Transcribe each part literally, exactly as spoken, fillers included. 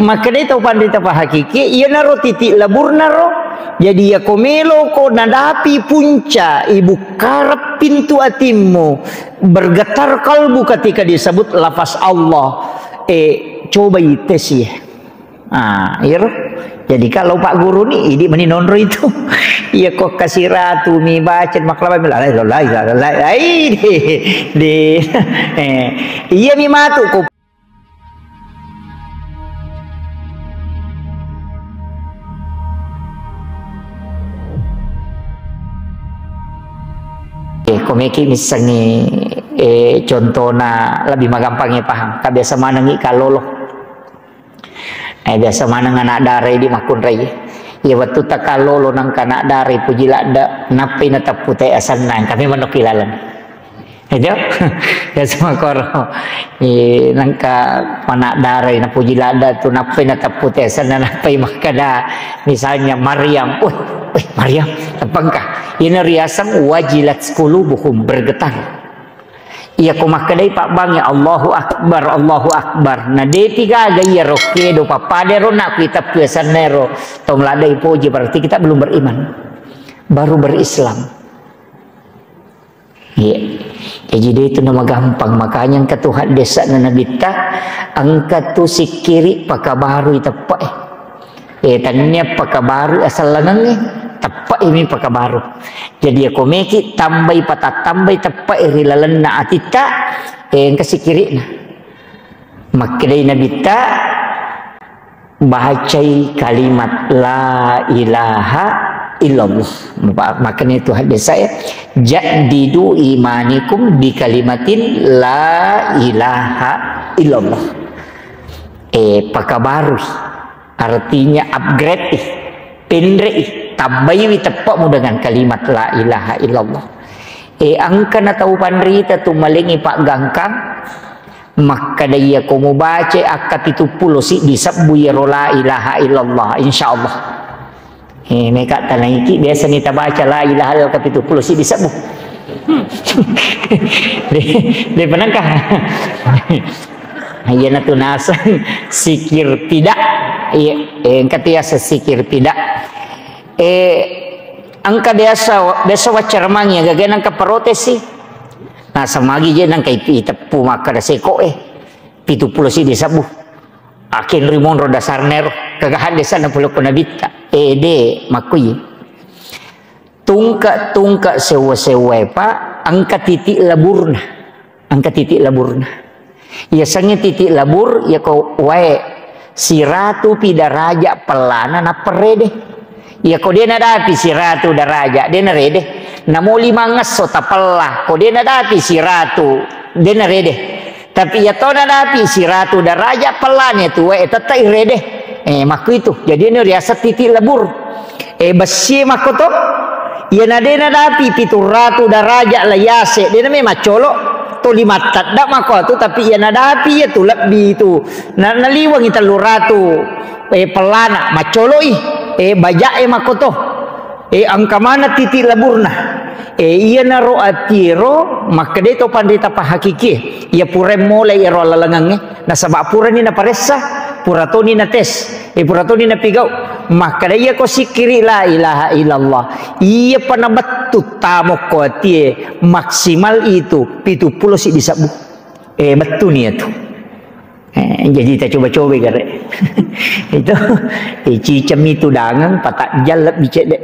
Makkedai tau panrita pahakiki, iyanaro titik leburna ro. Jadi, iyako meloko nadapi punca, ibukkareng pintu atimmu, bergetar kalbu ketika disebut lafaz Allah. Eh, cobai tes, ya. Ah, iyaro. Jadi, kalau Pak Guru ni, idi meni nonro itu. Iyako kasiratu mi baca maklaba mi lalai, lalai, lalai, lalai. Ai, di, di, eh, iya mi matu ko Eh, komeki missengi, eh, contona lebih magampangi paham. Ka biasa manengi kallolo. Eh, biasa maneng anak dara idi makkunrai. Iya, wettu takallolo nangka anak dara puji ladde, nappai nateppu te asenna, kami menokki laleng. Itu, biasa makoro. Eh, nangka anak dara napuji ladde tu, nappai nateppu te asenna, nappai makkeda, misalnya Maryam, "Weh, weh, Maryam, teppengka?" Ini riaseng wajilat qulubuhum, bergetar. Iyako makkedai pabbangnge, "Allahu Akbar, Allahu Akbar." Na depi gaga iyaro kedo pappadero nakku iteppu asenna ero tau maladde ipoji, berarti kita belum beriman. Baru berislam. Iya. Jadi dia itu nama gampang. Makanya engka tu haddesanna Nabitta, engka tu sikkiri pakabarui teppe'e. Eh, tania pakabaru asellengengnge, teppe'i mi pakabaru. Jadi, iyako meki tambai, patattambai teppe'i ri lalenna atitta, eh, engka sikkiri'na. Makkedai Nabitta, bacai kalimat la ilaha illallah. Ma-, makanya itu hadis saya, "Jaddidu imanikum bi kalimatin la ilaha illallah." Eh, pakabarui. Artinya upgrade i, penre i, tambaiwi teppe'mu dengan kalimat la ilaha illallah. Eh, engka na tau panrita tu malengi paggangkang, makkeda iyako mubaca akka pitu pulo siddi sebbu iyaro la ilaha illallah, insyaallah. Eh, meka tanaiki biasa ni tabaca la ilaha illallah ka pitu pulo siddi sebbu. De, de penangka. Iyana tu naseng sikir pida. Iya, eh, engka tu yaseng sikir pida. Eh, engka biasa, biasa waccaramang iya, gaga nangka protes sih. Naseng magi je nangka ipi-, iteppu makkeda seko, eh. Pitu pulo siddi sebbu. Akin rimonro dasarna ero. Kagahan desa na pulo ko nabitta. Eh, de, makkui. Tungke-tungke sewwa-sewwae, Pak, engka titik leburna. Engka titik leburna. Yasengnge titik lebur, yako wae siratu pi daraja pellana nappa rede. Yako de nadapi siratu daraja, de narede. Namo limangngesso tapella, ko de nadapi siratu, de narede. Tapi iya tona dapi siratu daraja pellane tu wae tettai rede. Eh, makkuitu. Jadi ini riaseng titik lebur. Eh, bessie makkoto. Iya na de nadapi pitu ratu daraja la yase, de name maccolo. To lima tadda makko tu, tapi iya nadapi iya tu lebbi tu. Na, naliwangi tellu ratu, eh, pellana, maccoloi. Eh, baja e makkoto. Eh, engka maneng titik leburna. Eh, iyanaro atiero, makkedai to panrita pahakikie. Iya pura molai ero lalengengnge. Nasaba purani naparessa, pura toni nates. Eh, pura toni napigau. Makkeda iyako sikkiri la ilaha illallah. Iyapa nabettu tamokko atie maksimal itu pitu pulo siddi sebbu. Eh, bettuni iyatu. Eh, jadi kita coba-coba gare. Itu, eh, cicem itu dangeng, patajjal lebbi cedde.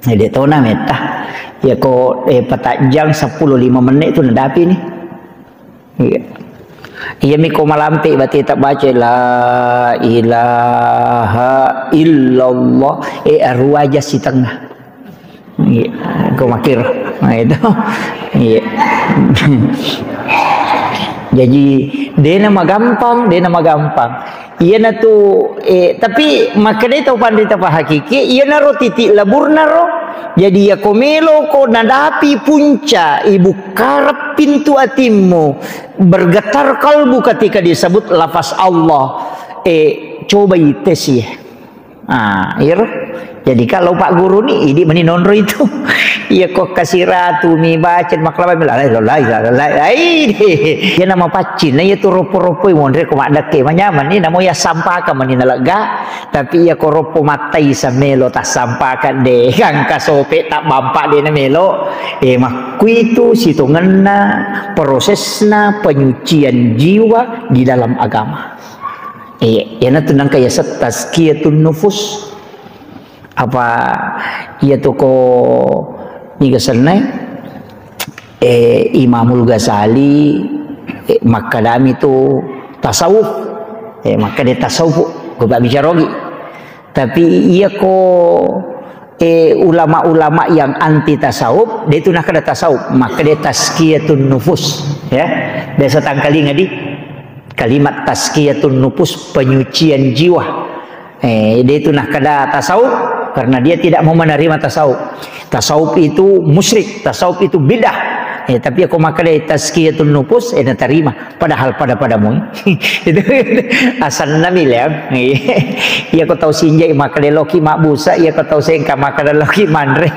Eh, de tona metta. Yako, eh, patajjang seppulo lima menit tu nadapi ni. Iya. Iya mi ko malampe bate tak baca la ilaha illallah. Eh, arua aja sitengah. Iya, ko makir. Nah, itu. Iya. Jadi, dena magampang, dena magampang. Iyana tu, eh, tapi makkedai tau panrita pahakiki, iyanaro titik leburna ro. Jadi, yako meloko nadapi punca, ibukkareng pintu atimmu, bergetar kalbu ketika disebut lafaz Allah. Eh, cobai tes ya. Ah, iyaro. Jadi kalau Pak Guru ni, idi mani nonro itu. Iya ko kasiratu mi baca maklaba mi lalai, lalai, lalai, lalai. Ai, deh. Iya nama paccing, na iya tu ropo-ropoi monre ko maddekke manyaman ni, namo iya sampaka mani nalegga. Tapi iya ko ropo mattai samelo tassampaka de, gangka sope tabbampa de namelo. Eh, makkuitu sitongenna prosesna penyucian jiwa di dalam agama. Eh, iyanatu nangka yaseng tazkiyatun nufus. Apa iya tu ko niga senna, eh, Imamul Ghazali, eh, makkadami tu tasawuf. Eh, makkada tasawuf, ko bicara ogi. Tapi iya ko, eh, ulama-ulama yang anti tasawuf, de tu nakkada tasawuf, makkada tazkiyatun nufus, ya. Biasa tangkalinga di kalimat tazkiyatun nufus, penyucian jiwa. Eh, de tu nakkada tasawuf, karena dia tidak mau menerima tasawuf. Tasawuf itu musyrik, tasawuf itu bid'ah. Eh, tapi aku makkada tazkiyatun nufus, eh, natarima. Padahal pada-pada moi. Itu asanna mi, Lem. Iya ko tau Sinjai makkada loki mabbusa, iya ko tau Sengka makkada loki manre,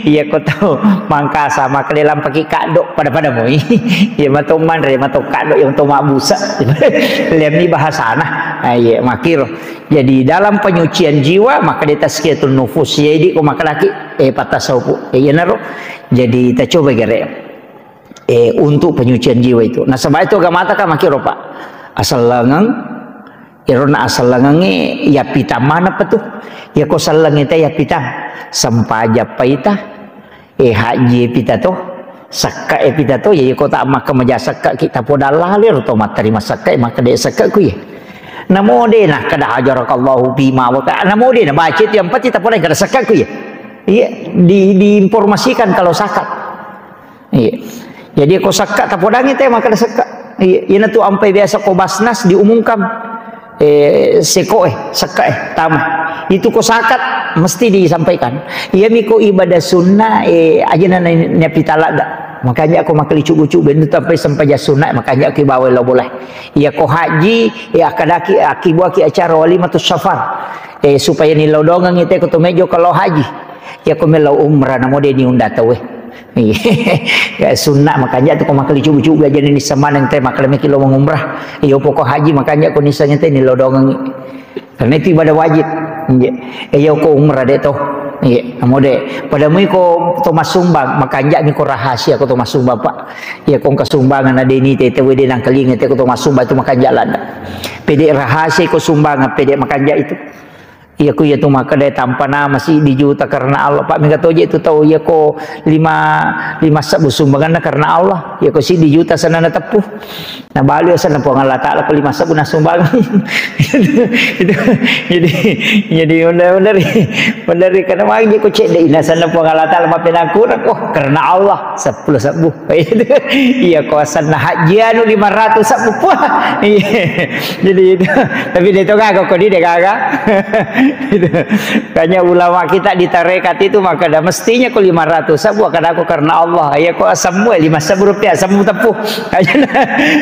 iya ko tau Mangkasa makkada lampaki kaddo, pada-pada moi. Iya mato manre, mato kaddo, yang to mabbusa. Lem ni bahasana. Ah, iya, makkiro. Jadi dalam penyucian jiwa, makkada tazkiyatun nufus. Jadi ko makkadaki, eh, patasawuf. Eh, iyanaro. Jadi tacoba gere. Eh, untuk penyucian jiwa itu. Nasaba itu agamata kan makkiro, Pak. Asellengeng, irona asellengengnge yapitang maneng pa tu. Iya ko selleng ita yapitang. Sempaja pa ita. Eh, haji pita to. Sekka e pita to. Iya ko ta makka maja sekka ki tapodang lali ro to mattarima sekka e, makkada sekka ku iya. Namo de nakkada hajarakallahu fima waqa'a. Namo de nabaca itu yang penting tapodang kada sekka ku iya. Iya, di, diinformasikan kalau zakat. Iya. Jadi ko sekka tapodangi te makkada sekka. Iya, iyanatu ampai biasa ko Basnas diumumkan. Eh, seko eh, sekka eh, tama. Itu ko zakat mesti disampaikan. Iya mi ko ibadah sunnah, eh, aja na, na, na pitala da. Makanya aku makkali cubu-cubu bendu sampai sempaja sunnah, makanya aku bawa lo boleh. Iya ko haji, eh, akkadaki, akkibuaki acara walimatus safar. Eh, supaya nilodongeng ite ko to mejo kalau haji. Iya ko melo umrah namo de niunda tau e. Iya. Ya, sunnah makanja tu ko makkali cubu-cubu aja ni semaneng te makkali meki lo mengumrah. Iya poko haji makanja ko niseng te nilodongeng. Karena itu ibadah wajib. Iya. Iya ko umrah de to. Iya, namo de. Pada mui ko to masumbang, makanja mi ko rahasia ko to masumbang, Pak. Iya ko engka sumbangan na de ni te te wede nangkalinga te ko to masumbang itu makanja landa. Pede rahasia ko sumbangan, pede makanja itu. Iya ku iya tu makkeda tampa nama siddi juta karena Allah. Pak, mega toje tu tau iya ko lima, lima sebbu sumbanganna karena Allah. Iya ko siddi juta sana na teppu. Na balu sana Puang Allah Taala ko lima sebbu na sumbangan. Itu, itu, jadi, jadi benar-benar, benar karena magi ko cedde ina sana Puang Allah Taala mapenakura. Oh, karena Allah sepuluh sebbu. Iya, ko asenna haji anu lima ratus sebbu. Wah, iya. Jadi itu, tapi de to gaga ko di de gaga. Itu. Makanya ulama kita di tarekat itu makkeda mestinya ko lima ratus sebbu, kada ko karena Allah. Iya ko asemmu lima sebbu rupiah, asemmu teppu. Aja na,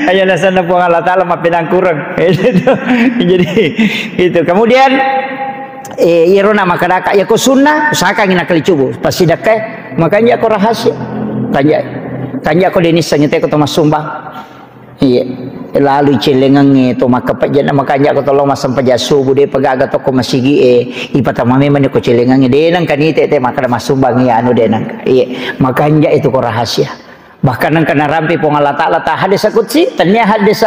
aja na sana Puang Allah Taala mapenakura. Itu. Jadi itu. Kemudian Eh, iyaro na makkedaka, iya ko sunnah, usahakan ina kali cubu, pasti dakkai, makanja ko rahasia. Kanja, kanja ko denissengngi te ko to massumbang. Iya, lalu celengangnge to makkapejjana, makanja ko to lo massempajang subuh, de pagaga to ko masigi e, ipatama memang ko celengangnge, de nangkani te, te makkeda massumbang iya anu de nangka. Iya, makanja itu ko rahasia. Bahkan engka narampe Puang Allah Taala ta hadis qudsi, tania hadis,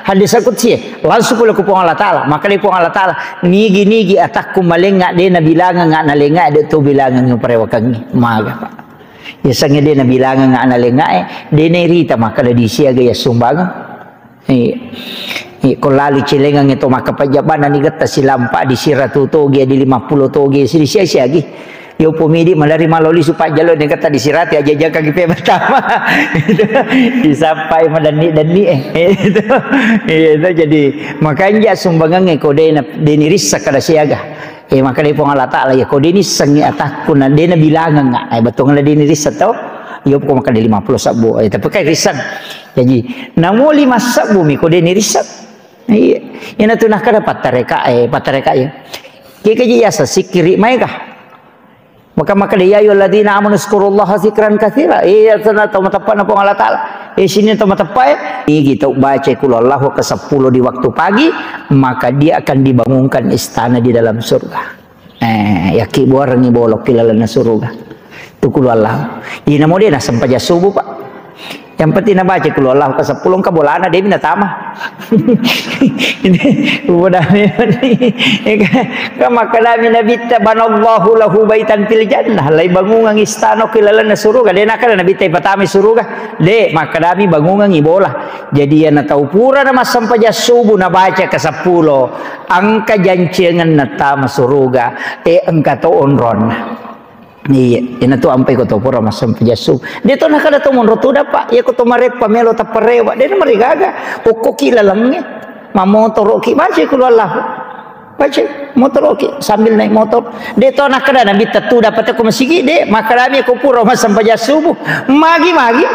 hadis qudsi, langsung pole ku Puang Allah Taala. Makkedai Puang Allah Taala, nigi-nigi atakku malenga de nabilangenga nalenga de to bilangengngi parewakengngi. Maga, Pak. Yasengnge de nabilangenga nalenga e, de nairita makkeda disiaga yassumbangeng. Iya. Iya, ko lalu celengangnge to makkapejjabana ni getta silampa di siratu toge, di lima puluh toge, sidi sia-siagi. Yo pomidi malari maloli supaya jalo ni getta disirati aja jaka gipe pertama. Itu disappai madanni-danni e. Itu. Iya, itu jadi makanja sumbangangnge ko dena, deni rissa kada siaga. Eh, makkedai Puang Allah Taala, iya ko deni sengi atakku na dena bilangengnga. Eh, bettuanna deni rissa to. Iya ko makkeda lima puluh sebbu. Eh, tapi kai risseng. Jaji, namo lima sebbu mi ko deni risseng. Iya. Ina tu nakkeda pattareka, eh, pattareka iya. Keke ji yasa sikkiri maega. Maka, maka dia, "Ya ayyuhalladzina amanu dzkurullaha dzikran katsira." Iya, tenna tau mateppa na Puang Allah Ta'ala. Eh, sini tau mateppa, eh. Ini kita baca Qul Huwallahu ke sepuluh di waktu pagi, maka dia akan dibangunkan istana di dalam surga. Eh, yaki buarengi bolok ki lalenna suruga. Tu Qul Huwallahu. Ina mo de na sempajang subuh, Pak. Yang penting nabaca Qul Huwallahu ke sepuluh, engka bolana, de mi natama. Ini, udah ni. Kan makkadami Nabitta, "Banallahu lahu baitan fil jannah." Lai bangungang istana ki lalenna suruga. De nakkada Nabitta ipatama suruga. De, makkadami bangungangi bola. Jadi, iyana tau purana massempajang subuh nabaca ke sepuluh, engka janciangenna tama suruga, eh, engka to onronna. Iya, iyana tu ampai ko to pura massempajang subuh. De to nakkada to monro tudang, Pak. Iya ko to mareppa melo tapparewa, de namarigaga. Okko ki lalengnge. Mamotoro ki baca Qul Huwallahu. Baca, motoroki sambil naik motor. De to nakkada Nabitta tudang pate ko masigi, de, makkadami ko pura massempajang subuh. Magi-magi.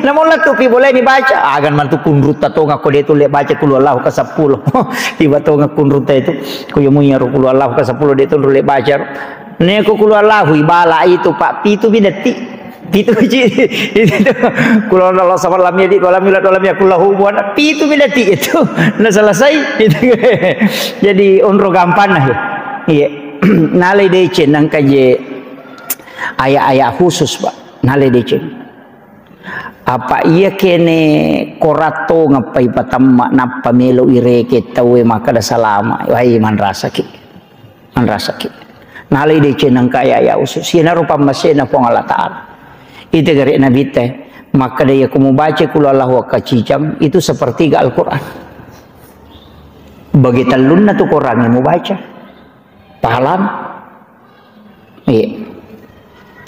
Namolla tu pi boleh ni baca. Agan mantu kunrutta tonga ko de tu le baca Qul Huwallahu ke sepuluh. Tiba tonga kunrutta itu. Ko yo mui ro Qul Huwallahu ke sepuluh de tu le baca. Ne ko Qul Huwallahu ibala itu, Pak, pitu mi detik. Pitu ji. Itu tu. Qul huwallahu ahad, lam yalid walam yulad walam yakul lahu kufuwan ahad. Pitu mi detik itu. Nah, selesai. Itu. Jadi, onro gampang nah, ya. Iya. Nalai deceng nangka je ayat-ayat khusus, Pak. Nalai deceng. Apa iya kene koratto ngappai patamma nappa melo ireke tauwe makkada salama. Wai, manrasaki. Manrasaki. Nalai deceng nangka ayat-ayat khusus. Iyanaro pammasena Puang Allah Ta'ala. Ite gare Nabitta, makkada iya ko mubaca Qul Huwallahu akkacicang, itu sepertiga Al-Quran. Bagi tellunna tu Quran yang mubaca. Pahalana. Iya.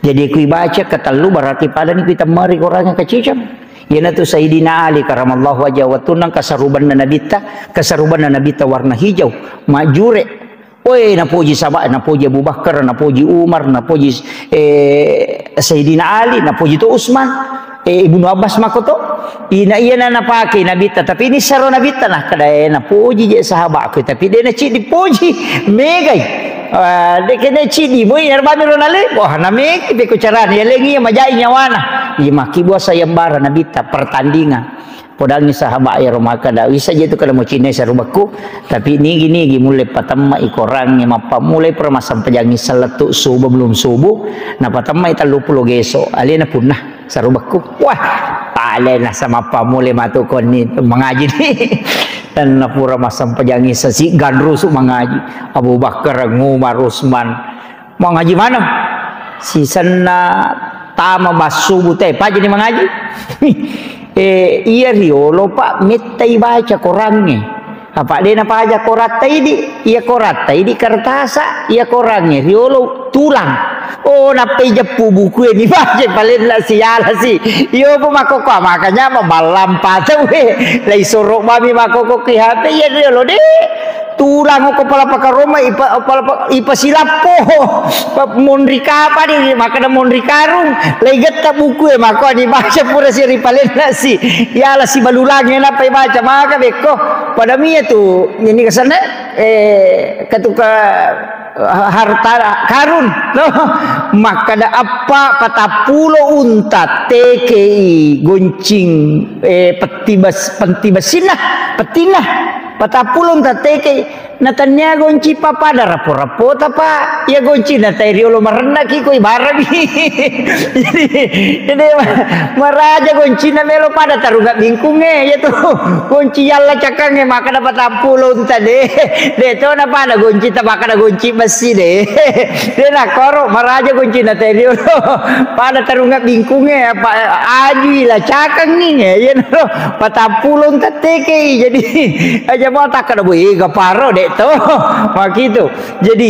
Jadi kui baca ketellu berarti padani kui temmari Quran kacicang. Iyanatu Sayyidina Ali karamallahu wajhahu, wettunna kasarubanna Nabitta, kasarubanna Nabitta warna hijau, majure. Oe, napoji sahaba, napoji Abu Bakar, napoji Umar, napoji, eh, Sayyidina Ali, napoji to Utsman, eh, Ibnu Abbas makoto. Ina iyana napake Nabitta, tapi ini saro Nabitta, nah, kada, eh, napoji je sahabatku, tapi de naciddi poji, megai. Ah, de kene ciddi, moi narbami ro nale, wah, namegi beko carana, ya lengi majai nyawana. Iya, makkibua sayembara Nabitta, pertandingan. Podangi sahabat ero makkada, wisa je tu kada mucinai sarubakku, tapi nigi-nigi mulle patemmai korangnge mappammulai pura massampajangi sellettu subuh belum subuh, napatemma'i tellu pulo geso, alena punna sarubakku. Wah, alena samappammulai matu konni mangaji ni. Dan napura massampajangi sesi ganrusu mangaji. Abu Bakar, Umar, Utsman. Mangaji maneng. Sisenna tama bassubu te, pajani mangaji. Eh, iya riolo, Pak, mettai baca korangnge. Apa de napaja koratta idi, iya koratta idi kertasa, iya korangnge riolo tulang. Oh, nappai jeppu buku ini baca palenna siala si. Iyo, Bu, makkokko makanya maballampa tau, eh. Lai soro mami makkokko ki H P, iya riolo de. Tulang ko pala pakaroma, ipa-, pala pa-, ipasilappo. Pa-, monri kapang, makkada monri karung. Lai getta buku e, makko dibaca pura si ripalenna si. Yala sibalulangnge nappa ibaca, maka bekko. Pada mia tu, ini kesanna, eh, ketuka, eh, harta karun. No? Makkada appa patappulo unta tekei goncing, eh, petti bes-, petti bessinna, pettinna. Patappulo unta tekei. Na tennia gonci pa pada rappo-rappota, Pak. Iya gonci na tai riolo marennaki ko ibarami. Jadi, jadi ma-, maraja goncina melo pada tarunga bingkungnge, iya tu. Gonci yalla cakangnge makkada patappulo unta de. De to na pada gonci ta makkada gonci bessi de. De na koro maraja goncina tai riolo. Pada tarunga bingkungnge apa ajui la cakangngi, iya no. Patappulo unta tekei. Jadi, aja mau takkada, "Boh, ega paro, dek, to." Makkitu. Jadi,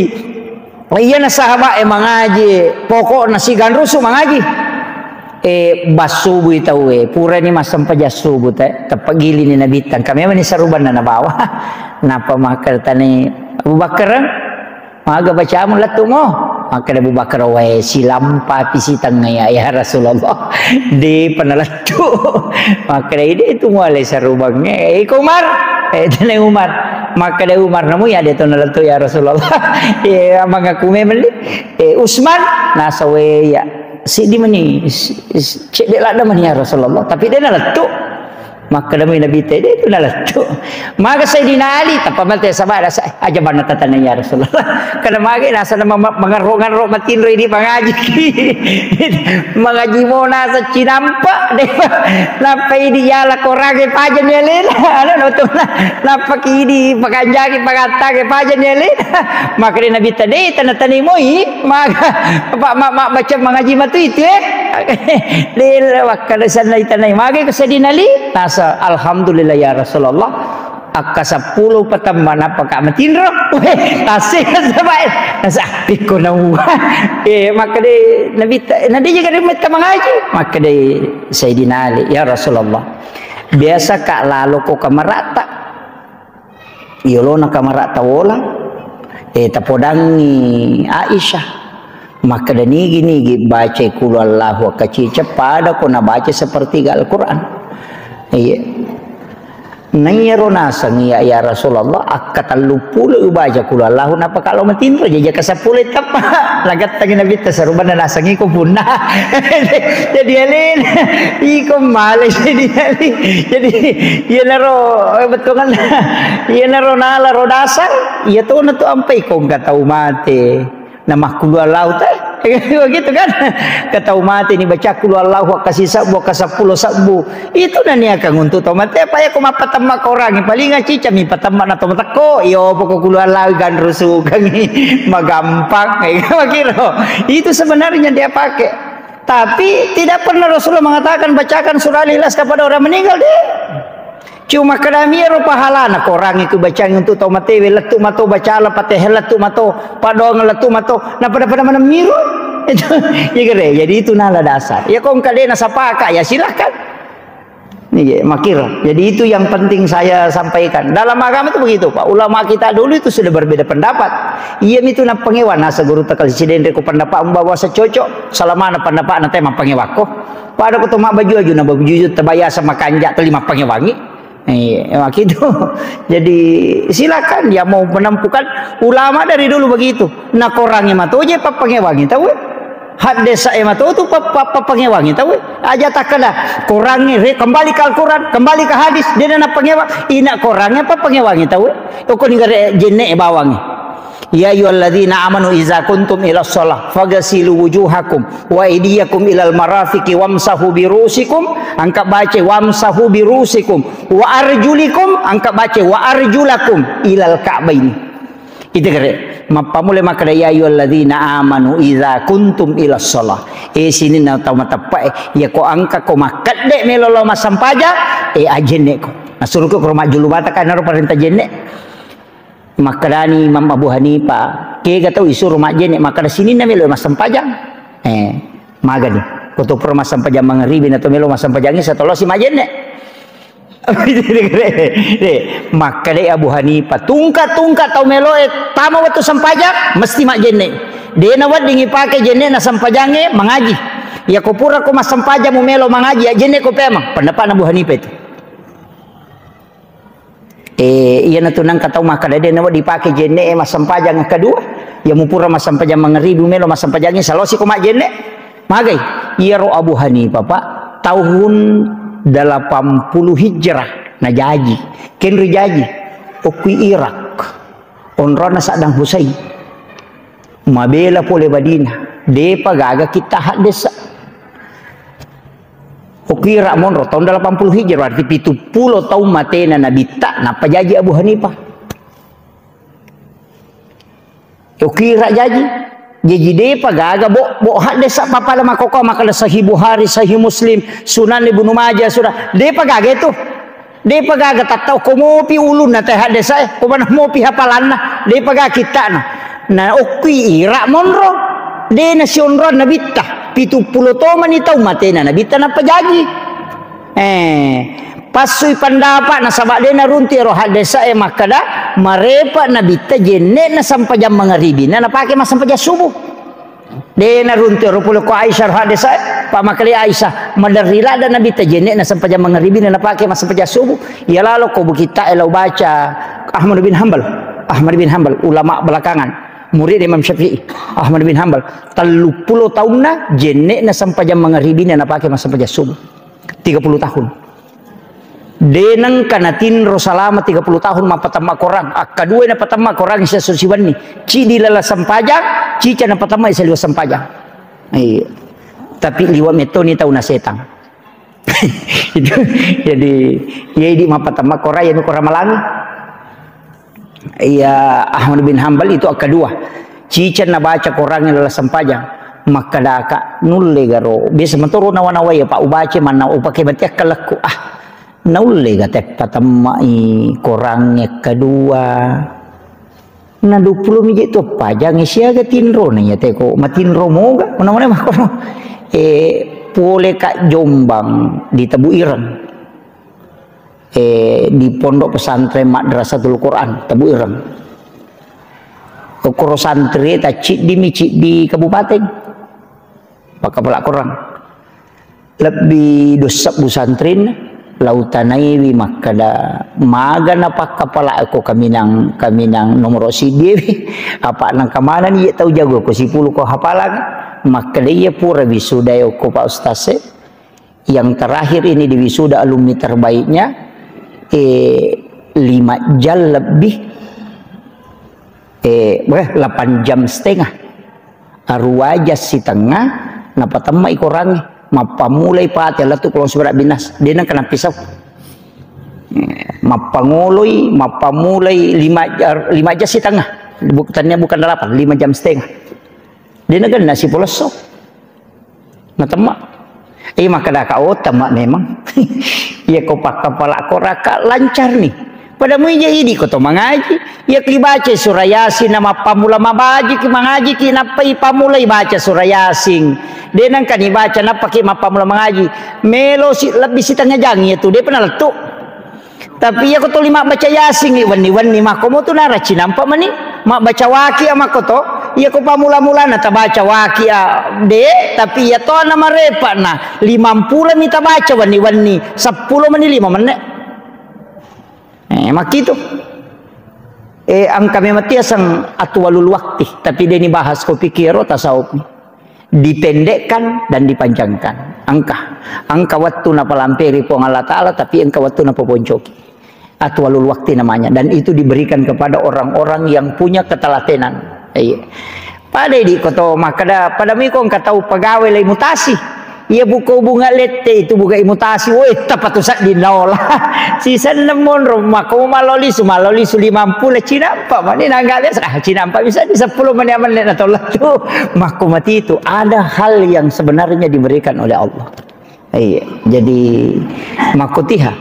iyana sahabat e mangaji, pokokna siganrusu mangaji. Eh, bassubui tauwe, purani massempajang subuh te, teppagilini Nabitta, engka memang ni sarubanna nabawa. Napa makkertani Abu Bakar, "Maga bacamu lettu mo?" Makkeda Abu Bakar, "Wae, silampapi sitengnga ya, ya Rasulullah." De'pa nalettu. Makkeda, "Ide itu muale sarubangnge." Eh, iko Umar. Eh, tenai Umar. Makkeda Umar, "Namu ya de to nalettu ya Rasulullah." Eh, mangaku memang di. Eh, Usman, nasawe ya. Siddi mani, s-, s-, cedde ladde mani ya Rasulullah. Tapi de nalettu. Makkeda mui Nabitta, "De tu nalettu." Maga Sayyidina Ali, tappa mate sabada sa-, aja banna tatana ya Rasulullah. Kada mage nasana ma-, mangarro-ngarro matinro idi mangaji. Mangaji mo nasa cinampa, de. Nappa idi yala korage paja ni alena. Anu, no, tu na-, nappa ki idi pakanjaki pangattage paja ni alena. Makkeda Nabitta, "De, tana-tani moi." Maga, pa-, ma-, ma-, baca mangaji matu itu, eh. Lila wakkada sanna itanai. Maga ko Sayyidina Ali? Nasa, "Alhamdulillah ya Rasulullah. Akka seppulo patamma napaka matinro." Weh, tasik sabai. Nasa, "Pikko nawa." Eh, makkeda Nabitta, "Nadi jaga metta mangaji." Makkeda Sayyidina Ali, "Ya Rasulullah. Biasa ka lalo ko kamarata." Yolona kamara tawola, eh, tapodangngi Aisyah. Makkeda, "Nigi-nigi bacai Qul Huwallahu Ahad kacica pada ko nabaca sepertiga Al-Quran." Iya. Naiyaro naseng iya, "Ya Rasulullah, akka telluppulo ubaca Qul Huwallahu, napaka lo matinro, jaja ka seppulo teppa." Lagattangi Nabitta, "Sarubana naseng iko punna." Jadi alena, iko male jadi ali. Jadi, iyanaro, eh, bettuanna. Iyanaro nala ro dasar, iya tona tu ampai ko engka tau mate. Namakkulu Allahu ta-, begitu kan? Engka tau mate ni baca Qul Huwallahu akka sisebbu, akka seppulo sebbu. Itu naniakang untuk tau mate. Apa ya ko mappatemma korangi, paling acica mi patemma na tau matekko. Iyo, poko Qul Huwallahu ganrusukangi. Magampang. Makiro. Itu sebenarnya dia pakai. Tapi tidak pernah Rasulullah mengatakan, "Bacakan surah Al-Ikhlas kepada orang meninggal," deh. Cuma kedami ero pahalana, korangi ku bacangi untuk tau matewe, lettu mato bacala, Fatihah lettu mato, padoang lettu mato, na pada-pada mana miro. Itu, ya kere, jadi itu nala dasar. Ya kong kadena sapaka, ya silahkan. Nih, ya, makir. Jadi itu yang penting saya sampaikan. Dalam agama itu begitu, Pak. Ulama kita dulu itu sudah berbeda pendapat. Iya, itu napangewang nasa guru takal sidendre ku pendapat bahwa secocok, selama na pendapat nanti mapangewakko. Pada ko to mabbaju-aju, na baju-aju tabayasa makanja teli mappangewangi. Iya, makitu. Jadi silakan dia mau menempuhkan, ulama dari dulu begitu. Na korangi matoje pappangewangi tau. Haddesa e matotu pa-, pa-, pappangewangi tau. Aja takkada korangi re-, kembali ke Al-Quran, kembali ke hadis, dia na pangewang. Ina korangi pappangewangi tau. Oko ninggare jenne e bawangi. Ya ayyuhalladzina amanu idza kuntum ila shalah faghsilu wujuhakum wa aydiyakum ilal marafiqi wamsahu bi ru'usikum, angka baca wamsahu bi ru'usikum, wa arjulikum, angka baca wa arjulakum ilal ka'baini. Itu kere, mappamule makkeda, "Ya ayyuhalladzina amanu idza kuntum ila shalah." Eh, sininna tau mateppa e, ya ko angka ko makkedde melo lao massempajang, eh, ajenne ko. Nasuro ko ro majjulu mata kan ro parenta jenne. Makkedani Imam Abu Hanifah, kega tau isuro majjenne, makkeda sininna melo massempajang. Eh, magani. Ko to pura massempajang mangaribi na to melo massempajang isa tolosi majjenne. Makkeda Abu Hanifah, tungka-tungka tau meloe tama wettu sempajang, mesti majjenne. Dena wedding ipake jenne na sempajangnge mangaji. Ya ko pura ko massempajang mu melo mangaji, ya jenne ko pemang. Pendapatna Abu Hanifah itu. Eh, iyanatu nangka tau makkeda de nawedding dipake jenne e massempajang kedua. Ya mupura massempajang mangaribi melo massempajangi salosi ko majjenne. Magai, iyaro Abu Hanifah, Pak, tahun delapan puluh Hijrah najaji. Kenri jaji. Okui Irak. Onronna Saddam Hussein. Mabela pole Madinah. Depa gaga kitta haddesa. Ukira monro tahun delapan puluh Hijrah, berarti pitu pulo taung matena Nabitta, nappa jaji Abu Hanifah. Ukira jaji. Jaji depa gaga bo, bo haddesa pappada makoko makkeda Sahih Bukhari, Sahih Muslim, Sunan Ibnu Majah, Sunan. Depa gaga itu. Depa gaga tattau ko mopi ulunna te haddesa e, ko mana mopi hafalanna, depa gaga kittana. Na okkui ira monro, de na sionroang Nabitta. Pitu pulo tomani tau matena Nabitta nappa jaji. Eh, passui pandapa nasaba de na runtu ero haddesa e makkeda marepa Nabitta jenne na sampajang mangaribina napake massempajang subuh. De' naruntu ero pole ko Aisyah hadis e, pa makkeda Aisyah, maderri ladde' Nabitta jenne'na sempajang mangaribina napake massempajang subuh. Iya lalo ko Bukit Tae lao baca Ahmad bin Hambal. Ahmad bin Hambal, ulama belakangan, murid Imam Syafi'i. Ahmad bin Hambal, telluppulo taunna jenne'na sempajang mangaribina napake massempajang subuh. Tiga puluh tahun. De' nengka natinro salama tiga puluh tahun mappatemma Korang. Akkadua napatemma Korang siesso siwenni. Ciddi lala sempajang, cica napatemma saliweng sempajang. Iya. Tapi liwa' mettoni tau na setang. Itu, jadi, iya idi' mappatemma Korang, iya mi Korang malangi. Iya, Ahmad bin Hambal itu akkadua. Ciceng nabaca Korangnge lala sempajang. Makkedaka, "Nulle garo." Biasa matoro nawa-nawai, Pak, ubaca manna upake mati akkalekku. Ah, naulle ga teppa temmai Korangnge akkadua. Na duappulo mije tu pajangnge siaga tinrona iya teko. Matinro moga, mana-mana makkoro. Eh, pole ka Jombang di Tebu Ireng. Eh, di Pondok Pesantren Madrasatul Quran, Tebu Ireng. Koro santri tacciddimi ciddi kabupaten. Pakkapala Korang. Lebbi dua sebbu santrin, lautanaiwi makkeda, "Maga napakkapala ko kaminang, kaminang nomoro siddi wi." Apa nangka manani je tau jago ko sipulu ko hafalang. Makkeda, "Iya pura wisuda ko Pak Ustaz e." Yang terakhir ini di wisuda alumni terbaiknya, eh, lima jam lebih, eh, weh, delapan jam setengah. Arua jam sitengnga, napatemmai Korangnge. Mappamulai Fatihah, lettu Qul a'udzu birabbinas. De' nengka nappisau. Mappangoloi, mappamulai lima, lima jam sitengnga. Buk-, tania bukan delapan, lima jam setengah. De' nagenna sipolesso. Natemma. Eh, makkedaka, "Oh, temma memang." Iya ko pakkapala ko raka lancar ni. Pada muija idi ko to mangaji. Iya ki baca surah Yasin na mappamula mabaji ki mangaji ki nappa ipamulai baca surah Yasin. De' nengka ni baca nappa ki mappamula mangaji. Melo si lebbi sitengnga jang iya tu, de' pa nalettu. Tapi iya ko tuli mabbaca Yasin i wenni-wenni, makko mo tu nara cinampa mani. Mabbaca waki a makko to. Iya ko pamula-mulana tabaca waki a, de', tapi iya to na marepa na limampulo mi tabaca wenni-wenni, seppulo mani lima menne. Eh, makkitu. Eh, engka memang tiaseng atwalul wakti, tapi de' ni bahas ko pikkiro tasawuf ni. Dipendekkan dan dipanjangkan. Engka. Engka wettu napalamperi Puang Allah Ta'ala, tapi engka wettu napaponcoki. Atwalul wakti namanya. Dan itu diberikan kepada orang-orang yang punya ketelatenan. Iya. Pada idi ko to makkeda, pada miko engka tau pegawai lai mutasi. Iya buka hubungan lette itu buka imutasi. Woi, tepatu sedding naola. Sisenna monro, makko maloli su, maloli su limampulo cinampa. Mani nangga biasa, ah, cinampa bisa di seppulo menit, menit atau lettu. Makko mati itu ada hal yang sebenarnya diberikan oleh Allah. Iya, jadi makko tiha.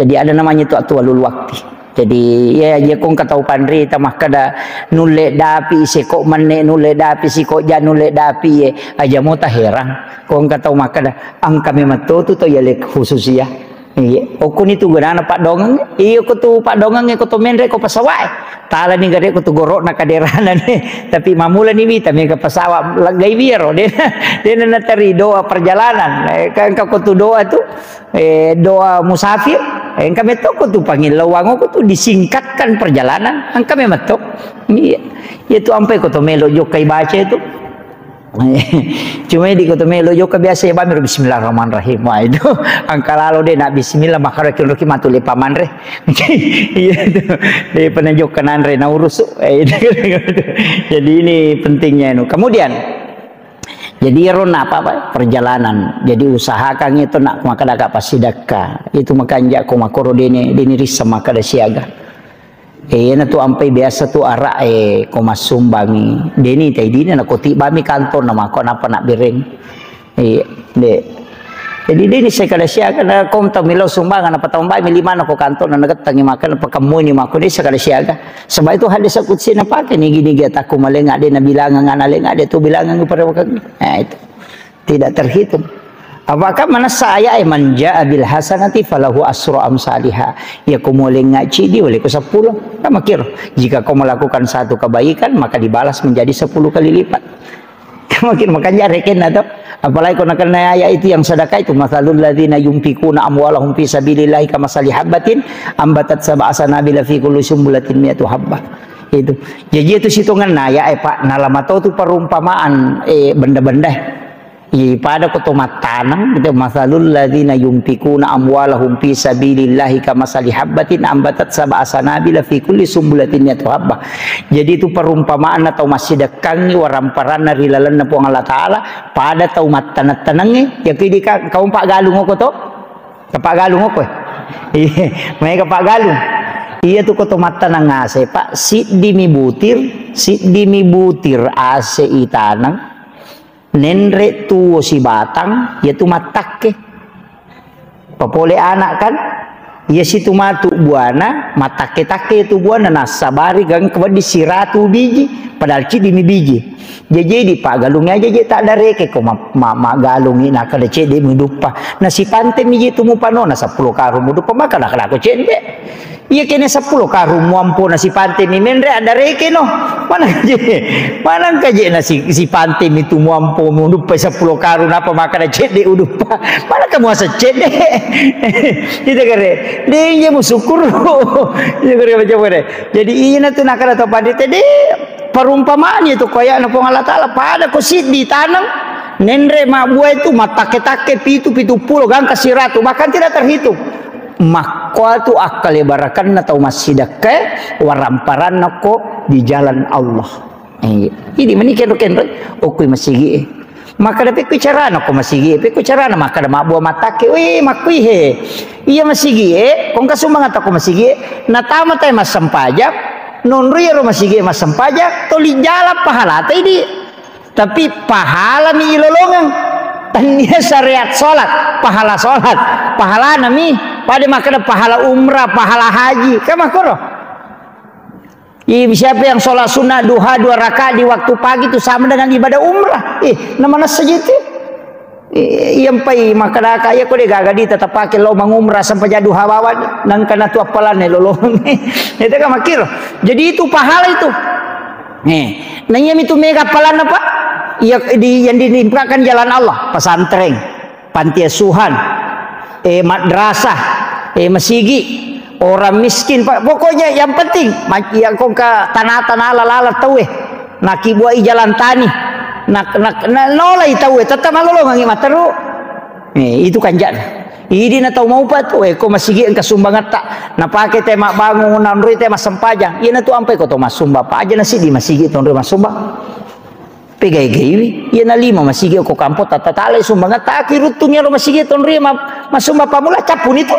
Jadi ada namanya itu atwalul wakti. Jadi, iya, iya, ko engka tau panrita makkeda nulle dapi siko menne, nulle dapi siko ja, nulle dapi ye. Aja mo taherang. Ko engka tau makkeda, engka memang to tu to yale khusus ya. Iya, okuni tu gunana paddongeng. Iya, ko tu paddongeng ko to menre ko pesawat. Tala ni gare ko tu gorok na kaderana ni. Tapi mamula ni wita mega pesawat lagai biro. Dena, dena nateri doa perjalanan. Eh, kan engka ko tu doa tu, eh, doa musafir, eh, engka metto ko tu pangillauang ko tu disingkatkan perjalanan, engka memang to. Iya. Iya tu ampai ko to melo jokka ibaca itu. Cuma di ko to melo jokka biasa ya bamiro bismillahirrahmanirrahim. Wah, itu engka lalo de na bismillah makaro ki matu le pamanre. Iya tu. De pernah jokka nanre na urusu. Eh, itu. Jadi ini pentingnya itu. Kemudian Jadi, iyaro na apa, apa, perjalanan. Jadi, usahakan itu nak makadaka passidakka. Itu makanja ko makoro dene, dene rissa makada siaga. Eh, iyana tu ampai biasa tu ara, eh, ko massumbangi. Deni tai dina na ko tibami kantor na mako napa nak bereng. Iya, de. Jadi, deni sekada siaga na ko tau milo sumbangan apa tau mbai mi lima na ko kantor na nagettangi makan apa kemuni mako de sekada siaga. Sebab itu hadis qudsi napake nigi-nigi atakku malenga de na bilangang ana lenga de tu bilangang pada wakang. Nah, itu. Tidak terhitung. Apakah manessa ayat, "Man jaa bil hasanati falahu asru amsaliha." Ya, ko mualenga cidi, wale ko seppulo. Kan makiro. Jika kau melakukan satu kebaikan, maka dibalas menjadi sepuluh kali lipat. Makin makanja rekenna to. Apalagi ko nakenna ayat itu yang sedekah itu, "Matsalul ladzina yunfikuna amwalahum fi sabilillahi kamasali habbatin ambatat sab'a sanabila fi kulli sumbulatin mi'atu habbah." Itu. Jadi itu sitongenna ayat e, Pak, nalama to tu perumpamaan, eh, benda-benda. Iya, pada ko to mattaneng, gitu, "Matsalul ladzina yunfikuna amwalahum fi sabilillahi kamasali habbatin ambatat sab'a sanabila fi kulli sumbulatin mi'atu habbah." Jadi itu perumpamaan atau massidekkangi waramparanna ri lalenna Puang Allah Taala, pada tau mattaneng-tanengnge, ya kidi ka-, kaum Pak Galung oko to? Ka Pak Galung oko, eh? Iya, mai ka Pak Galung. Iya tu ko to mattaneng ase, Pak, siddi mi butir, siddi mi butir ase itaneng, nenre tuo sibatang, iya tu mattakke. Papole anak kan, iya situ matu buana, mattakke-takke tu buana, nassabari gangka wedding siratu biji, padahal ciddi mi biji. Jadi, jadi Pak Galung aja je tak dareke ko ma-, ma-, ma Galung ina kada cedde muduppa. Nasipante mi je tu mupanona seppulo karung muduppa, maka nak ko cedde. Iya kene seppulo karung muampo nasipante mi menre addareke no. Mana je? Mana kaje nasi, sipante mi tu muampo muduppa seppulo karung apa maka na cedde uduppa. Mana kamu asa cedde? Kita kare. Deh, iya musyukur. Iya kare macam mana? Jadi, ina tu nakada to pandita de, perumpamaan itu ko ayatna Puang Allah Taala, pada ko siddi taneng, nenre mabbua itu mattakke-takke pitu, pitu pulo, gangka siratu, bahkan tidak terhitung. Makkoa tu akkale barakanna tau massidekka waramparanna ko di jalan Allah. Eh, jadi meni kenro-kenro, okui masigi e. Makkada pekku carana ko masigi, pekku carana makkada mabbua mattakke, weh, makkui he. Iya masigi e, kongka sumbangata ko masigi e, natama tai massempajang, nonroi ero masigi e massempajang, toli jalan pahalata idi. Tapi pahala mi ilolongeng. Tania syariat salat, pahala salat, pahalana mi. Pada makkada pahala umrah, pahala haji, kan makkoro. Ih, siapa yang sholat sunnah duha dua rakaat di waktu pagi itu sama dengan ibadah umrah. Ih, nama nasa gitu. Ih, yang pai makkada kaya ko de gaga di tetap pakai lo mangumrah sampai jadi duha bawa nang kana tu appalanna lolong. Itu kan makir. Jadi itu pahala itu. Nih, nanya itu mega appalanna, Pak. Iya, di, yang dilimpahkan jalan Allah, pesantren. Panti asuhan, eh, madrasah, eh, masigi, orang miskin, Pak. Pokoknya yang penting, ma-, yang kongka tanah-tanah lala tauwe, nakibuai jalan tani, nak, nak, na-, nolai tauwe, tetap malolongangi materu. Eh, itu kanjana. Idi na tau maupa tu, eh, ko masigi engka sumbangatta, napake te mabbangun, nanroi te massempajang. Iya na tu ampai ko to massumba, Pak. Aja nasi di masigi tonroi massumba. Pegai-gaiwi, iya na lima masigi ko kampo tata talai sumbangatta, aki ruttung ero masigi tonri ma-, masumba pamula cappuni tu.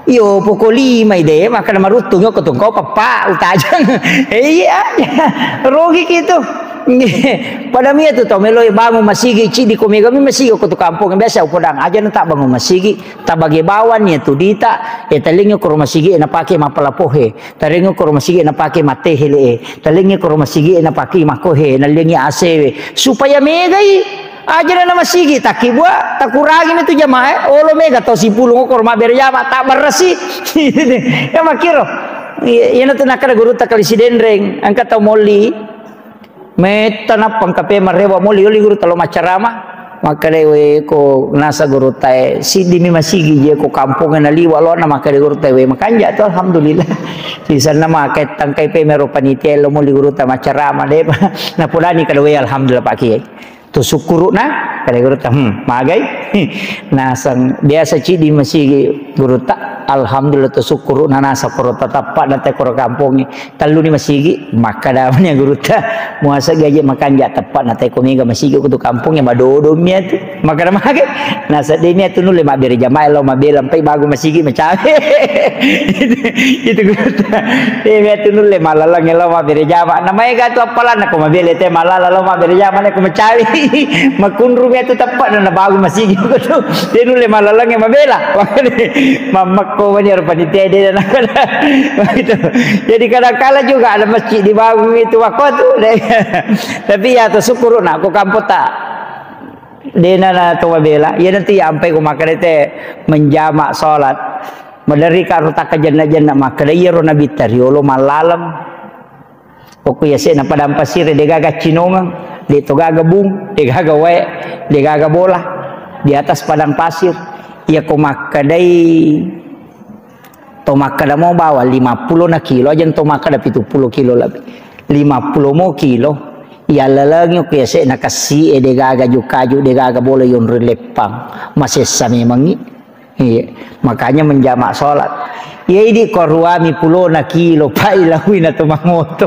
Iyo poko lima ide, makkada maruttung ko tungkau papa utajang. Eh, iya, rogi kitu. Pada mia tu tau meloi bangun masigi, cidi ko mega mi masigi ko tu kampung, biasa upodang aja na tak bangun masigi, tabage bawang ya tu dita, eh, talingi ko masigi na pake mapalapohe. Tarengngi koro masigi napake mattehe le, talengngi koro masigi napake makohe, nallengngi asewe, supaya megai. Ajana na masigi takkibua, takurangi metu jamaah, eh. Olo mega tau sipulung koro mabbere jama, tak berresi. Ya makiro. Iya, iya natu nakkada guru takkali Sidenreng, engka tau molli. Metta nappa engka pe marewa moli oli guru talo maccarama. Makkadai we ko nasa guru tae, siddi mi masigi je ko kampongnge naliwa lona, makkadai guru tae we makanja tu, alhamdulillah. Sisanna maka tangkai pe mero panitia lo moli guru ta maccarama de. Napodani kada we alhamdulillah Pak Kiai. Tu sukkuruna, kada guru ta, hmm, magai. Nasang biasa ciddi masigi guru ta, alhamdulillah tu sukkuruna nasa koro tatappa na te koro kampongnge. Telluni masigi, makkada mani gurutta, muaseng gaje makanja teppa na teko mega masigi ko tu kampongnge madodo mi atu. Makkada mage, naseddemi atu nulle mabbere jamaah lao mabbere lampai bagu masigi macawe. Itu, itu gurutta. Eh, mi atu nulle malaleng lao mabbere jamaah. Na maega tu appalanna ko mabbere te malala lao mabbere jamaah ko macawe. Makunru mi atu teppa na bagu masigi ko tu. De nulle malaleng mabela. Mammekko mani ero panitia de na. Begitu. Jadi kadang-kala juga ada masjid dibangun itu waktu tu. Tapi ya tu syukur nak ko kampota. Dena na to mabela. Ya nanti ya ampai ko makarete menjamak salat. Maderi ka ro takka jenna-jenna makkada iya ro nabitta riolo mallaleng. Pokok ya sena padang pasir de gaga cinongeng. De' to gaga bung, de' gaga wae, de' gaga bola di atas padang pasir. Iya ko makkedai to makkeda mo bawang lima puluh na kilo, aja to makkeda pitu puluh kilo lebih. Lima puluh mo kilo, iya lalengi ko yase'na kessi e de' gaga jukaju, de' gaga bola yonroi leppang. Masessa memangngi. Iya, makanya menjamak sholat. Iya, idi ko ruami pulona kilo, pai lawi na to mangoto.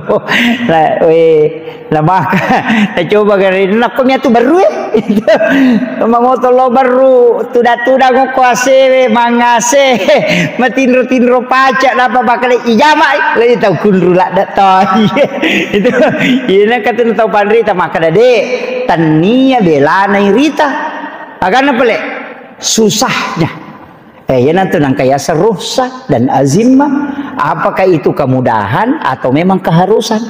Nah, we, na maka, na coba gare, na ko miatu baru e. To mangoto lo baru, tuda-tuda ngoko asewe, mangase, matinro-tinro paca, napa bakale ijama, lagi tau kunru ladda to. Iya. Itu, iya, na katun tau panrita, maka dade, tania belana irita. Agana pale, susahnya. Eh, iyanatu nangka yaseng rukhsah dan azimah. Apakah itu kemudahan atau memang keharusan?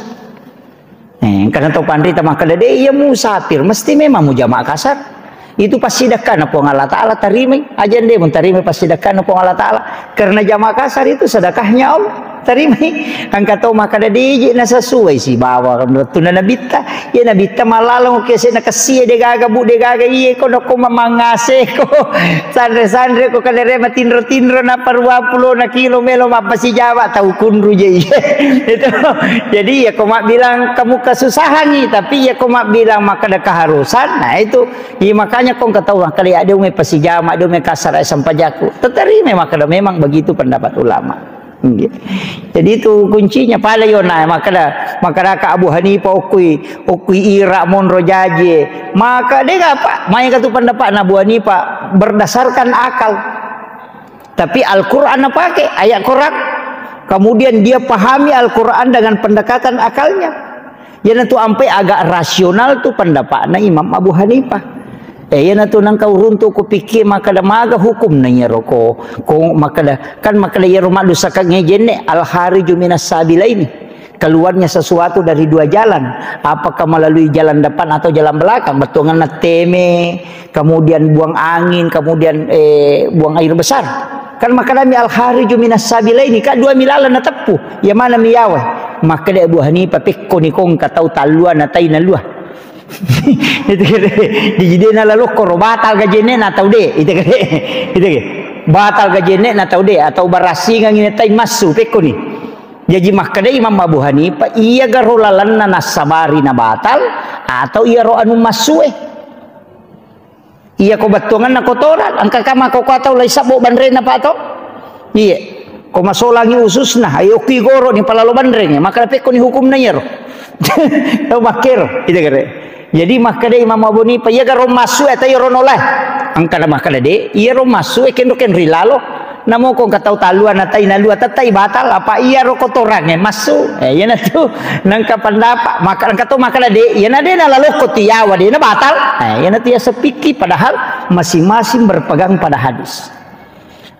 Eh, karena tau panrita makkeda, "De', iya musafir, mesti memang mujama kasar." Itu passidekkana Puang Allah Ta'ala, tarimai. Aja nde mun tarimai passidekkana Puang Allah Ta'ala. Karena jama kasar itu sedekahnya Allah. Tarimai. Engka to makkeda, "De' iji na sesuai sibawa wettuna nabitta." Iya nabitta mallaleng, oke, se na kessi e, de' gaga bu, de' gaga iye ko, nokko ma-, mangase ko. Sanre-sanre ko, kadere matinro-tinro, nappa ruang pulona kilo melo mappasijawa, tau kunru je iye. Itu. Jadi iya ko mabbilang kamu kesusahan ni, tapi iya ko mabbilang makkeda keharusan, nah itu. Iya makanya ko engka tau makkeda, "Ya, de' ume pasijama, de' ume kasar, eh, sempajakku." Teterima makkeda memang begitu pendapat ulama. Nggih. Jadi itu kuncinya, pale yona, makkeda, makkeda ka Abu Hanifah, okkui, okkui ira monro jaji. Maka de' apa, maega tu pendapatna Abu Hanifah berdasarkan akal. Tapi Al-Quran napake, ayat Quran. Kemudian dia pahami Al-Quran dengan pendekatan akalnya. Iyanatu ampai agak rasional tu pendapatna Imam Abu Hanifah. Eh, iyanatu nangka uruntu ko pikir makkeda maga hukumna iyaro ko, ko makkeda, kan makkeda iyaro maddusaka ngejenne al-khariju minas sabilaini. Keluarnya sesuatu dari dua jalan. Apakah melalui jalan depan atau jalan belakang? Bettuanganna teme, kemudian buang angin, kemudian, eh, buang air besar. Kan makkedami al-khariju minas sabilaini, ka dua mi laleng nateppu. Iya mana mi yawa? Makkeda Abu Hanifah, pekkoni ko engka tau talluana tai nalua. Itu kere. Dijidena lalokko ro batal gajenne na tau de. Itu kere. Itu kere. Batal gajenne na tau de atau barasingang ini tai massu pekkoni. Jaji makkeda Imam Abu Hanifah, iya garo lalenna nassabari na batal atau iyaro anu massue. Iya ko bettuanganna kotoran, engka ka mako ko tau lai sabbo banrena pa to? Iya. Ko masolangi ususna, ayo ki goro ni palalo banreng, maka pekko ni hukumna iyaro. Tau makkero, ida gare. Jadi makkeda Imam Abu Hanifah, iya garo massu e, tai ro nolai. Engka na makkeda de, iya ro massu e, kenro kenri lalo. Namo ko engka tau talua na tai nalua, tettai batal, apa iya ro kotorangnge massu. Eh, iyanatu nangka pendapat, maka engka to makkeda de, iyana de na lalokko tiyawa de na batal. Eh, iyanatu ya sepiki, padahal masing-masing berpegang pada hadis.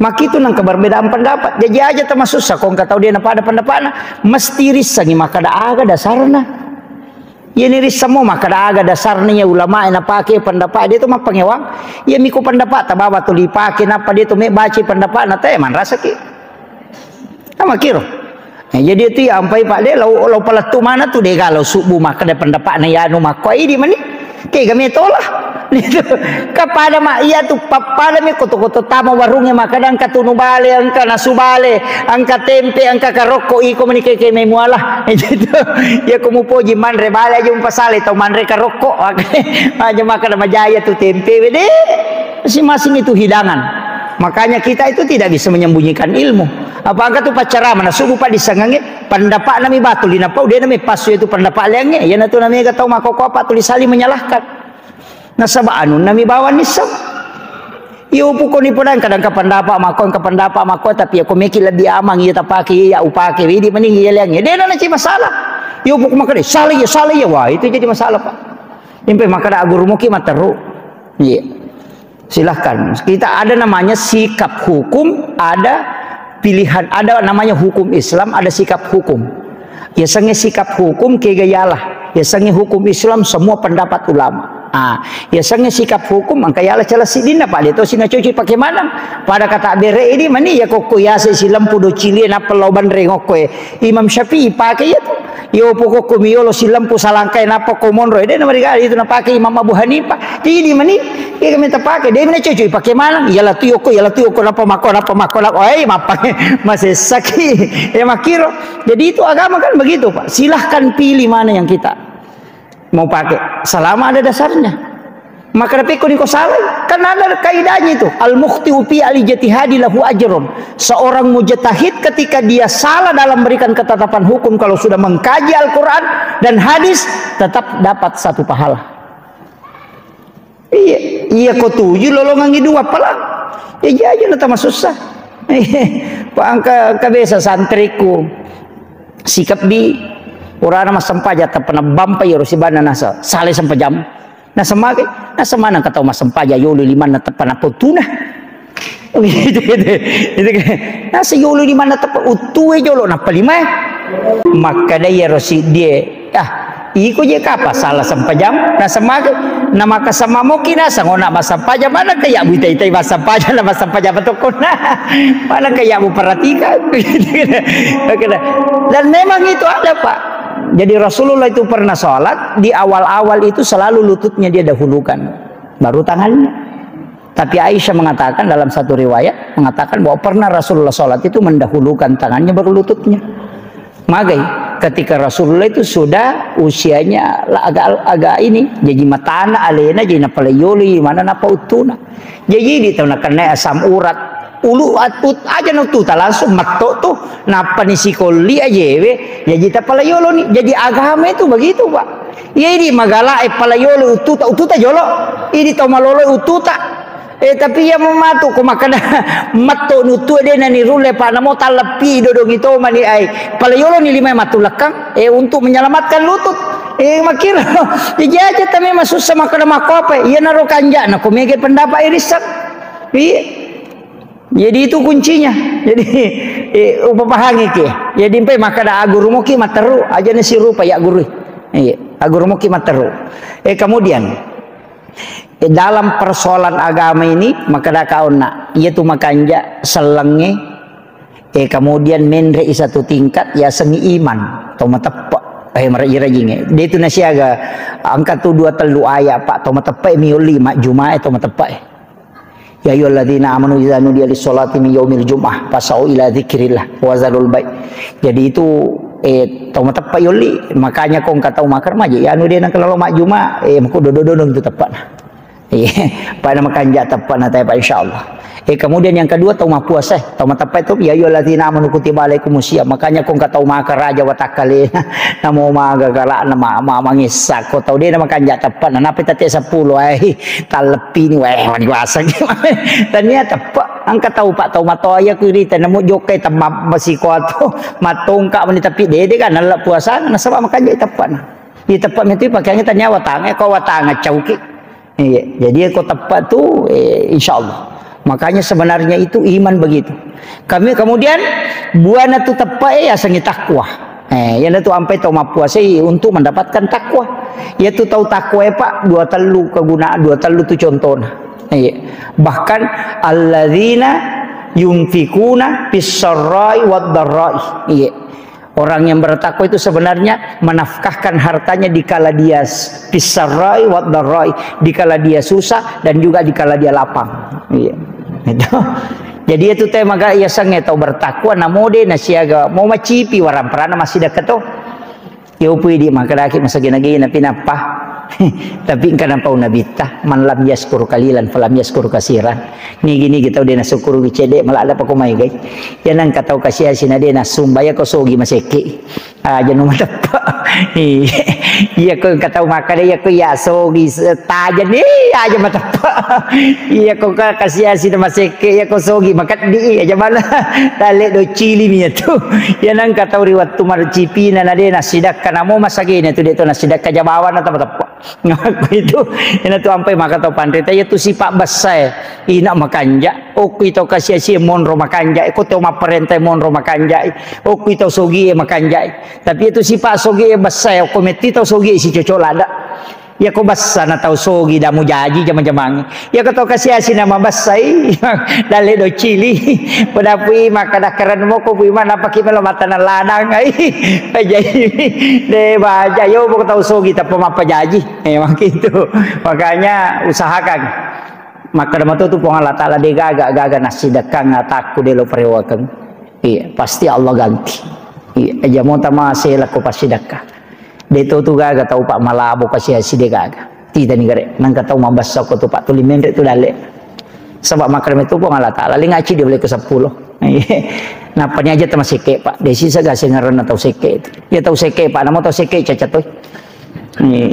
Makitu nangka perbedaan pendapat. Jaji aja tamasussa ko engka tau de na pada pendapatna, mesti rissangi makkeda aga dasarna. Iyani risseng mo makkeda aga dasarna iya ulamae napake pendapat de to mappangewang. Iya miko pendapat tabawa tuli pake nappa de to me baca pendapat na te manrasaki. Tamakkiro. Eh, jadi itu ya ampai Pak de lau, lau palettu mana tu de galau subuh makkeda pendapatna yanu makko idi mani. Kega metola. Itu. Kapada ma iya tu pappada me koto-koto tama warungnge makkeda engka tunu bale, engka nasu bale, engka tempe, engka karokko, iko meni keke me muala. Itu. Ya ko mupoji manre bale aja umpasale tau manre karokko. Aja makkeda majaya tu tempe wede. Masing-masing itu hidangan. Makanya kita itu tidak bisa menyembunyikan ilmu. Apa engka tu paccarama na subuh Pak disangange, pendapat nami batu lina pau de nami pasu itu pendapat lengnge. Iyanatu namega tau makoko apa tuli saling menyalahkan. Nasaba anunna mi bawang nisseng. Iyo pukoni podang kadang ka pendapat mako, ka pendapat mako, tapi ako meki lebih aman iya tapake, iya upake, widi mending iya liangnge. De na naci masalah. Iyo puku makkeda, salah iya, salah iya. Wah, itu jadi masalah, Pak. Impe makkeda aguru muki materu. Iya. Silahkan. Kita ada namanya sikap hukum, ada pilihan, ada namanya hukum Islam, ada sikap hukum. Yasengnge sikap hukum kega yalah. Yasengnge hukum Islam semua pendapat ulama. Ah, yasengnge sikap hukum engka yala cala siddinna, Pak, de to sina cocok pake maneng. Pada kata bere ini mani ya kokko yase silempu do cilie nappa lao banre ngokko e. Imam Syafi'i pake ya tu. Yo pokokko miyolo silempu salangkai nappa ko monro, de na mariga itu napake Imam Abu Hanifah. Jadi mani, iya kami tapake, de mani cocok pake maneng. Yala tu yoko, yala tu yoko nappa mako, nappa mako, nappa. Oi, mappa masessaki. Ya makiro. Jadi itu agama kan begitu, Pak. Silahkan pilih mana yang kita mau pakai selama ada dasarnya. Maka tapi ko niko salah, kan ada kaidahnya itu. Al mukhti'u fi al ijtihadi lahu ajrun. Seorang mujtahid ketika dia salah dalam memberikan ketetapan hukum, kalau sudah mengkaji Al-Quran dan hadis, tetap dapat satu pahala. Iya, iya ko tuju lolongangi dua pala. Ya jaja na tama susah. Pak angka, angka biasa santriku. Sikap di urana massempajang tappa nabbampa iyaro sibanna nasa. Salai sempajang. Nasa mage, nasa maneng katau massempajang yolo limanna tappa napottuna. Itu, itu, itu kan. Nasa yolo limanna tappa uttue jolo nappa limae. Makkada iyaro siddie, "Ah, iko je kapa salah sempajang?" Nasa mage, na maka sama moki nasa ngona massempajang, mana kayak buita-itai massempajang, na massempajang betokona. Mana kayak bu perhatikan. Oke dah. Dan memang itu ada, Pak. Jadi Rasulullah itu pernah sholat, di awal-awal itu selalu lututnya dia dahulukan, baru tangannya. Tapi Aisyah mengatakan dalam satu riwayat, mengatakan bahwa pernah Rasulullah sholat itu mendahulukan tangannya baru lututnya. Magai, ketika Rasulullah itu sudah usianya la-, agak, agak ini, jadi matana alena, jadi napalaioli, mana napa uttuna. Jadi di tahun kena asam urat, ulu at-, ut-, aja na uttuta langsung matto tu, nappa ni sikolli ajewe, jadi tapalaiolo ni. Jadi agama itu begitu, Pak. Iya, idi magala e pala yolo ututa, ututa jolo. Idi tau malolo ututa. Eh, tapi iya mamatu ko makkada matto nuttu de na nirulle pa namo talleppi dodong ito mani ai. Pala yolo ni lima matu lekkang, eh, untuk menyelamatkan lutut. Eh, makkiro. Jadi aja tapi memang susah makkada makko apa. Iya naro kanja na ko mege pendapat irisan. Iya. Jadi itu kuncinya. Jadi, eh, upapahangi ki. Jadi empai makkada aguru moki matteru, aja na sirupa ya guru. Iya, aguru moki matteru. Eh, kemudian, eh, dalam persoalan agama ini, makkada kaonna, iya tu makanja sellengnge, eh, kemudian menre i satu tingkat, ya seni iman, tau mateppe, eh, meraji-rajinge. Dia itu nasiaga, angka tu dua tellu ayat, Pak, tau mateppe mioli, mak Jumae, tau mateppe. Ya ayyuhalladzina amanu idza nudiya lis-sholati min yaumil jum'ah fas'au ila dzikrillah wa dzarul bai'. Jadi itu, eh, tau mateppe yolli, makanya ko engka tau makkada maje, ya anu de nang kelalo majjuma, eh, mako dodo-dodo itu teppana. Iya, pada makanja teppana tapi insyaallah. Eh, kemudian yang kedua tau mappuasa, tau mateppe itu ya ayyuhalladzina amanu kutiba alaikumus siyam. Makanya ko engka tau makkada raja watakkalena, namo maga galakna ma-, ma-, mangessa ko tau de na makanja teppana, nape tette seppulo, eh. Talleppini, weh, mani kuaseng. Tania teppe, engka tau, Pak, tau matoa iya ku irita, namo jokkai temma masiko atau matongka mani, tapi dede kan nalla puasa, nasaba makanja teppana. Iya teppe metu pakeangnge tania watanga, ko watanga cauki. Iya, jadi ko teppe tu, eh, insyaallah. Makanya sebenarnya itu iman begitu. Kami kemudian buana tu teppe, eh, asengi takwa. Eh, iyana tu ampai tau mappuasai untuk mendapatkan takwa. Iya tu tau takwa, eh, Pak, dua tellu kegunaan, dua tellu tu contohna. Iya. Bahkan alladzina yunfikuna fis sarra'i wad darra'i. Iya. Orang yang bertakwa itu sebenarnya menafkahkan hartanya di kala dia s-, fis sarra'i wad darra'i, di kala dia susah dan juga di kala dia lapang. Iya. Itu. Jadi itu tema ga iya sange tau bertakwa, namo de na siaga mau macipi waramparana masih dekat to. Yo pui di makkadaki masagena-gena pinappa. Tapi engka nampau nabitta, "Man lam yaskur qalilan falam yaskur kasiran." Nigi-nigi tau de nasukkurugi cedde, maladda pako mai gai. Iya nangka tau kasiasi na de nasumba, iya ko sogi masekke. Aja nu mateppe. Iya ko engka tau makkada, iya ko iya sogi se-, taja ni aja mateppe. Iya ko ka-, kasiasi na masekke, iya ko sogi makeddi aja bala. Talle do cili mi tu. Iya nangka tau ri wettu marcipina na de nasidakka, namo masagena tu de to nasidakka, jabawana tama teppe. Ngaku itu, ina tu ampai maka tau panrita, iya tu sipa bessae, ina makanja, okui tau kasiasi monro makanja, ko tau mapparenta monro makanja, okui tau sogi e makanja. Tapi itu sipa sogi e bessae, okko metti tau sogi e si cocok lada. Iyako bessa na tau sogi damu jaji jama-jamangi. Iyako tau kasiasi na mabessai, dalle docili. Podapui makkadakkaran moko pui mana paki melo matana ladang ai. Jadi de baja yo poko tau sogi tappa mappajaji. Memang gitu. Makanya usahakan. Makkada mato tu Puang Allah Taala de gaga, gaga nasidekkang atakku de lo parewakeng. Iya, pasti Allah ganti. Iya, aja mo tama selako pasidakka. De to tu gaga tau pak malabo kasiasi de gaga. Titani gare, nangka tau mabessa ko tu pak tuli menre tu dalle. Sebab makkada metu Puang Allah Taala, lingaci de boleh ke sepuluh. Iya. Napani aja tama seke pak, de sisa gase ngaranna tau seke itu. Ya tau seke pak, namo tau seke cacat toi. Iya.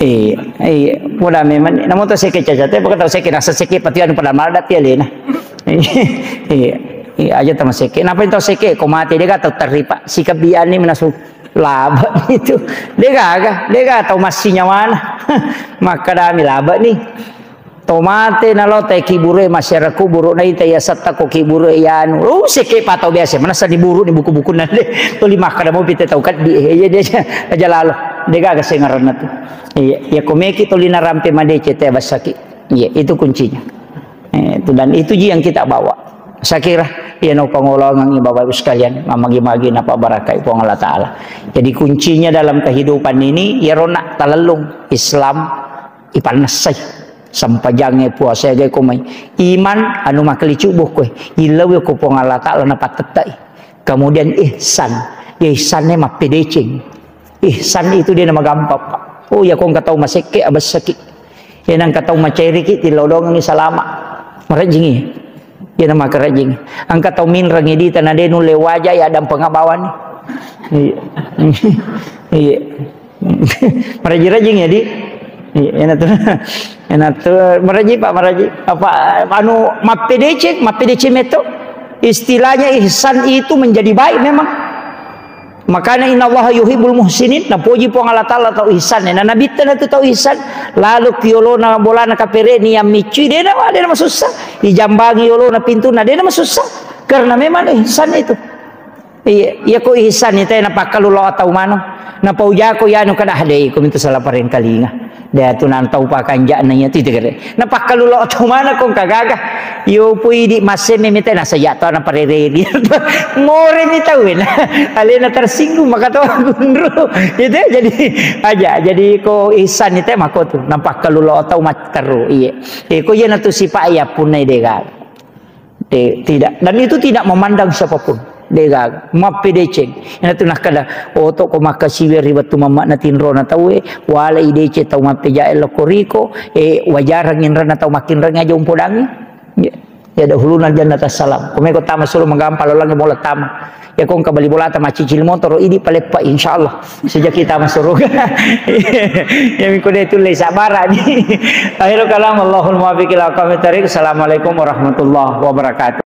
Iya. Iya. Poda memang, namo tau seke cacat, eh, pokoknya tau seke, rasa seke, pati anu pada maladati alena. Iya. Iya. Iya, aja tama seke. Napa tau seke, ko mate, de gaga tau terri pak. Sikabiani menasu laba itu. De gaga, de gaga tau massi nyawana. Makkadami laba ni. To mate nalo te kiburu e masyarakat kuburu na ita ya satta ko kiburu e ya anu. Oh, seke patau biasa. Mana sa diburu ni buku-buku na de. Tuli makkada mo pite tau kaddi. Iya, dia aja, aja lalo. De gaga sengaranna tu. Iya, ya komeki tuli narampe madece te basaki. Iya, itu kuncinya. Eh, itu dan itu ji yang kita bawa. Saya kira, ya no pangolongan Bapak Ibu sekalian, mamagi-magi napa barakai Puang Allah Taala. Jadi kuncinya dalam kehidupan ini, ya rona talellung Islam, ipannessai. Sampajangnge, puasae, gae komai. Iman, anu makalicu bokkoe. Illawi ko Puang Allah Taala napattettai. Kemudian ihsan. Ya ihsannya mappedeceng. Ihsan itu dia nama gampang, Pak. Oh, ya ko engka tau masekke abessaki. Ya nangka tau maceriki tilodongengi salama. Marejingi. Ya nama kerejing. Engka tau minrengi di tanah denu lewaja ya dan pengabawani. Iya. Iya. Maraji-rajing ya, Di? Iya, enak tuh. Enak tuh. Maraji, Pak, maraji. Apa, anu, mappedeceng, mappedeceng meto. Istilahnya ihsan itu menjadi baik memang. Makanya innallaha yuhibbul muhsinin, napoji Puang Allah Taala tau ihsan. Nah, nabitta na tu tau ihsan, lalu kiolona bolana kapere ni yang micui, dena, dena masussa. Ijambangi olona pintuna, dena masussa. Karena memang ihsan itu. Iya, iya ko ihsan itu, napakkalulo tau mano. Napaujako yanu kada hadei, ko mintu salah parengkalinga. De tu nantau pakanja'na iya tu, itu kere. Napakkalulo tau mano ko engka gaga. Yo pui di masse meme te nasa jatto na parereri. More mi tau na. Alena tersinggung maka tau gunru. Gitu ya, jadi aja. Jadi ko ihsan itu mako tu. Napakkalulo tau matteru. Iya. Eh, ko iya na tu sifat iya punna de gaga. De, tidak. Dan itu tidak memandang siapapun. De gaga. Mappedeceng. Ina tu nakkada, oto ko makkasiwi ri wettu mammakna tinrona tauwe, wala ideceng tau mappejae lokko riko, e, wajarang inranna tau makkinrang aja umpodangi. Ya. Ya dahuluna jannata salam. Komeko tama sulu magampa lalangi mola tama. Ya ko engka bali bolata maccicil motoro idi paleppa insyaallah. Sejak kita masuk surga. Ya minggu dia tulis sabara ni. Akhirul kalam, Allahul muwaffiq ila aqwamit thariq. Assalamualaikum warahmatullahi wabarakatuh.